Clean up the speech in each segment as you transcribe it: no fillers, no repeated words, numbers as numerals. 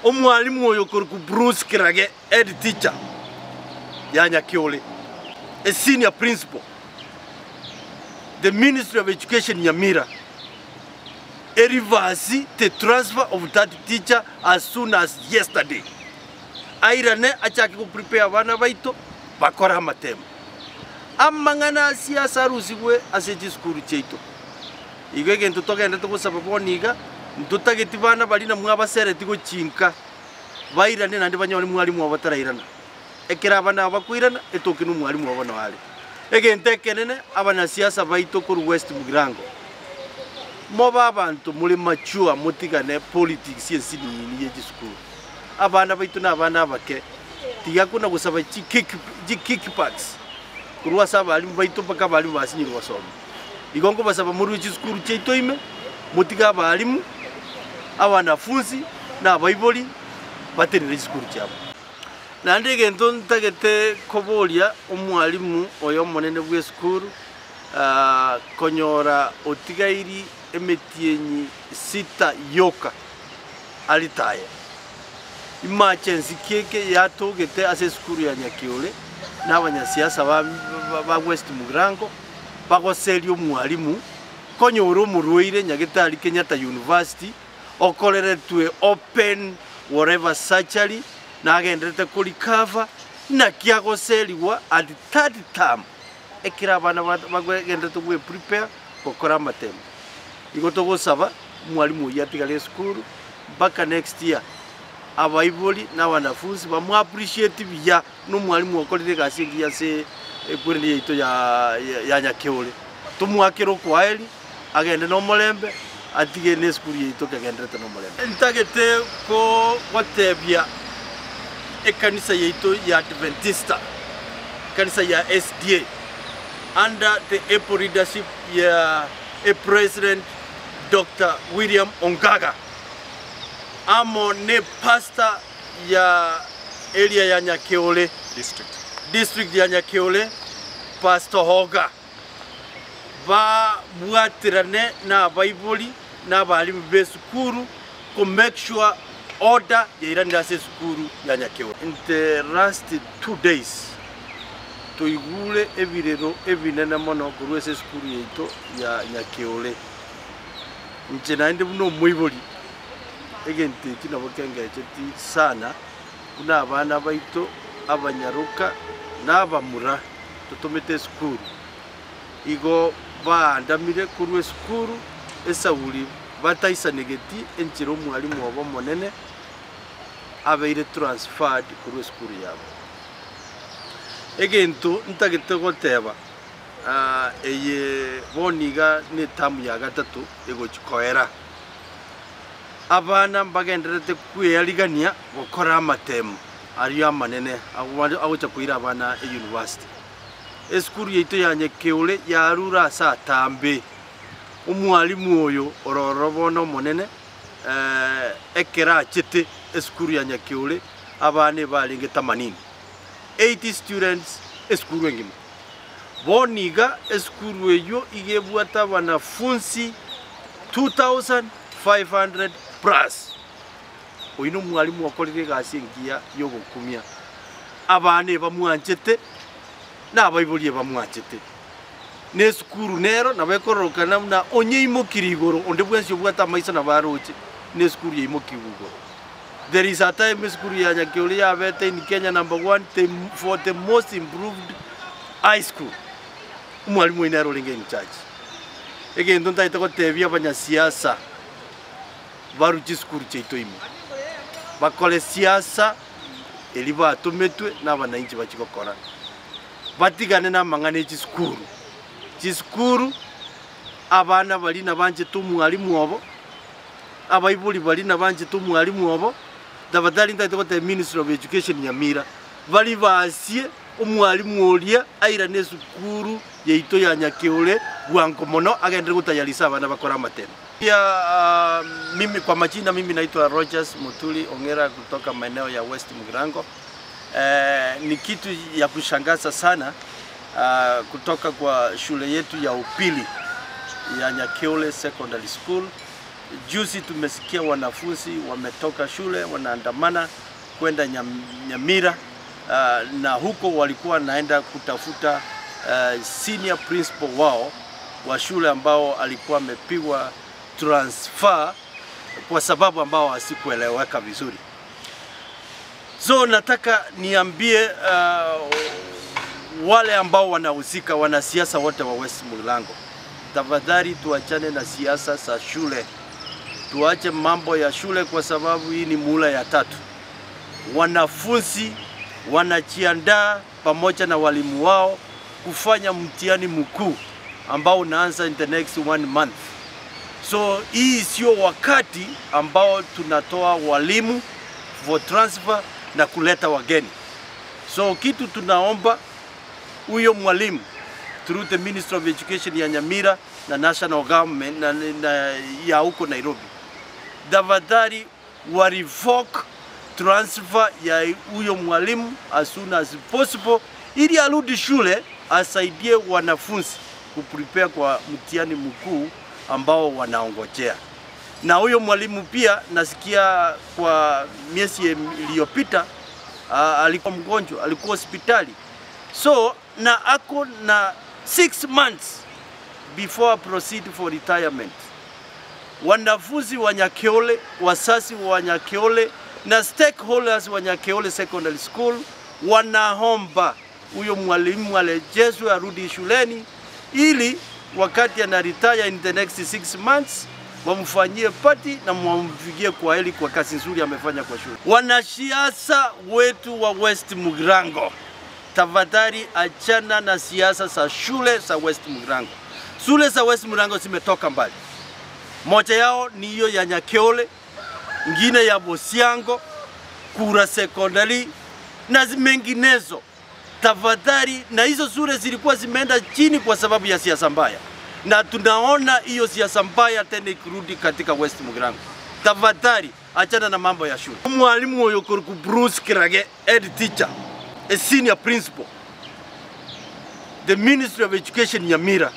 Omwalimu oyo okorokwa Bruce Kirage, head teacher ya Nyakiore, a senior principal, the Ministry of Education Nyamira e reverse the transfer of that teacher as soon as yesterday. Airane achake go prepare abana baito bakore amatemo. Amang'ana asie ase arusigwe ase chisukuru chiaito. Igo egento togenderete gosaba bono iga, ntotageti bana baria namwe abasereti gochinka bairane naende banyore mwalimu obo batarairana. Ekero abana aba bakoirana, etoke nomwalimu obo noo are. Egento ekenene, abanasiasa baito korwa West Mugirango, mobe abanto more mature motigane politics ensinini ye chisukuru. Abana baito nabana abake, tiga kona gosaba chikickbacks korwa ase abalimu baito mpaka abalimu basinyirwe gosoma. Igo nkobasaba morue chisukuru chiaito ime, motige abalimu, abanafunsi, na abaibori batenene chisukuru chiabo. Naende egento ntagete koboria omwalimu oyo omonene bw'esukuru, konyora otigairi emetienyi sita yoka aritaya. Emergency ki eke yatogete ase esukuru ya Nyakiore na abanyasiasa ba West Mugirango bagoseria omwalimu konyora omorwaire Nyagetari Kenyatta University okoreretwe open whatever surgery nagenderete ko recover naki agoserigwa at third term ekero abana bagenderete gwe prepare gokora amatemo. Igo togosaba omwalimu oyio atigare esukuru mpaka next year abaibori na abanafunsi bamu appreciate buya na omwalimu okorire egasi engiya ase ekweri yaito ya Nyakeore. Tomoakere okwaeri agende nomorembe atige ne esukuru yaito kegenderete nomorembe. Ntagete gotebia ekanisa yaito ya Adventista, ekanisa ya SDA under the able leadership ya President Doctor William Ongaga amo ne pastor ya area ya Nyakeore, district ya Nyakeore, Pastor Hoga, babwaterane nabaibori na abalimu b'esukuru ko make sure order yairanire ase esukuru ya Nyakeore. In the last 2 days toigure ebirero ebinene mono korwa ase esukuru yaito ya Nyakeore. Inche naende buna omoibori, egento eki nabo kengecheti sana buna abana baito abanyaroka na abamura totomete esukuru. Igo baandamire korwa esukuru esauri bataisanegeti enchera omwalimu obo omonene abeire transferred korwa esukuru yabo. Egento ntagete goteba, eye bono iga netamu ya gatato egochi koera. Abana mbagendererete kwearigania gokora amatemo aria amanene agocha koira abana eyunivasiti. Esukuru yaito ya Nyakeore yarure ase atambe. Omwalimu oyo ore ororo bono omonene, ekero achete esukuru ya Nyakeore abana ebarenge themanini, 80 students esukuru engima. Bono iga esukuru eyio iga ebwate abanafunsi 2500 plus. Oyio nomwalimu okorire egasi engiya yogokumia. Abana ebamwanchete, na abaibori ebamwanchete. Na esukuru nero nabo ekororokana buna onye eimokire igoro, onde bwensi obwate amaiso nabo aroche, na esukuru yaimokigwe igoro. There is a time esukuru ya Nyakeore yabete in Kenya number one the, for the most improved high school. Omwalimu oino nere orenge in charge. Egento ntagete gotebia abanyasiasa barwe chisukuru chiaito ime, bakore siasa eria batometwe na abanainchi bachie gokora. Batigane namang'ana e chisukuru. Chisukuru, abana baria nabanchete omwalimu obo, abaibori baria nabanchete omwalimu obo, tafadhali ntagete gotebia Ministry of Education Nyamira, baria basie omwalimu oria airane esukuru yaito ya Nyakeore bwango mono agenderere gotayarisa abana bakore amatemo. Pia mimi kwa majina mimi naitwa Rogers Muturi Ong'era kutoka maeneo ya West Mugirango. Eh, ni kitu ya kushangaza sana kutoka kwa shule yetu ya upili ya Nyakeole Secondary School. Juzi tumesikia wanafunzi wametoka shule wanaandamana kwenda Nyamira na huko walikuwa wanaenda kutafuta senior principal wao wa shule ambao alikuwa amepigwa transfer kwa sababu ambao hasikueleweka vizuri. So nataka niambie wale ambao wanahusika, wanasiasa wote wa West Mugirango, tafadhali tuachane na siasa za shule, tuache mambo ya shule kwa sababu hii ni muhula ya tatu. Wanafunzi wanajiandaa pamoja na walimu wao kufanya mtihani mkuu ambao unaanza in the next one month. So hii sio wakati ambao tunatoa walimu for transfer na kuleta wageni. So kitu tunaomba huyo mwalimu through the Ministry of Education ya Nyamira na national government na ya huko Nairobi, tafadhali wa revoke transfer ya huyo mwalimu as soon as possible, ili arudi shule asaidie wanafunzi kuprepare kwa mtihani mkuu ambao wanaongojea. Na huyo mwalimu pia nasikia kwa miezi iliyopita alikuwa mgonjwa, alikuwa hospitali, so na ako na 6 months before proceed for retirement. Wanafunzi wa Nyakeole, wazazi wa Nyakeole na stakeholders wa Nyakeole Secondary School wanaomba huyo mwalimu arejeshwe arudi shuleni ili wakati ana retire in the next 6 months wamfanyie party na wamfikie kwa heri kwa kazi nzuri amefanya kwa shule. Wanasiasa wetu wa West Mugirango, tafadhali achana na siasa za shule za West Mugirango. Shule za West Mugirango zimetoka mbali. Moja yao ni hiyo ya Nyakeole, ingine ya Bosiango, Kura Secondary na menginezo. Tafadhali, na hizo shule zilikuwa zimeenda chini kwa sababu ya siasa mbaya, na tunaona hiyo siasa mbaya tena ikirudi katika West Mugirango. Tafadhali achana na mambo ya shule. Mwalimu oyo ku Bruce Kirage, head teacher, a senior principal, the Ministry of Education Nyamira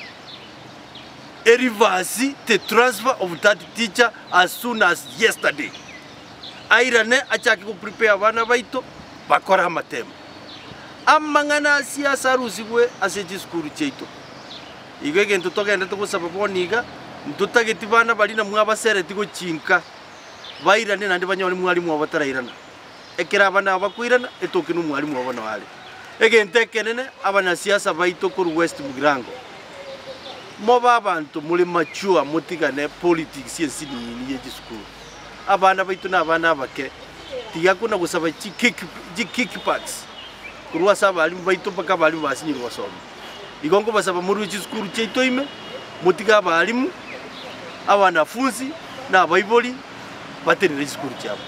reverse the transfer of that teacher as soon as yesterday. Airane achake kuprepare abana baito bakora amatemo amang'ana asiasa arusigwe ase chisukuru chiaito. Igo egento togendete gosaba bono iga, ntotageti bana baria namwe abasereti gochinka bairane naende banyore mwalimu obo batarairana. Ekero abana aba bakoirana, etoke na omwalimu obo noo are. Egento ekenene, abanasiasa baito korwa West Mugirango, mobe abanto more mature motigane politics ensinini ye chisukuru. Abana baito na abana abake, tiga kona gosaba chi kickbacks korwa ase abalimu baito mpaka abalimu basinyire gosoma. Igo nkobasaba morwe chisukuru chiaito ime, motige abalimu, abanafunzi na abaibori batenere chisukuru chiabo.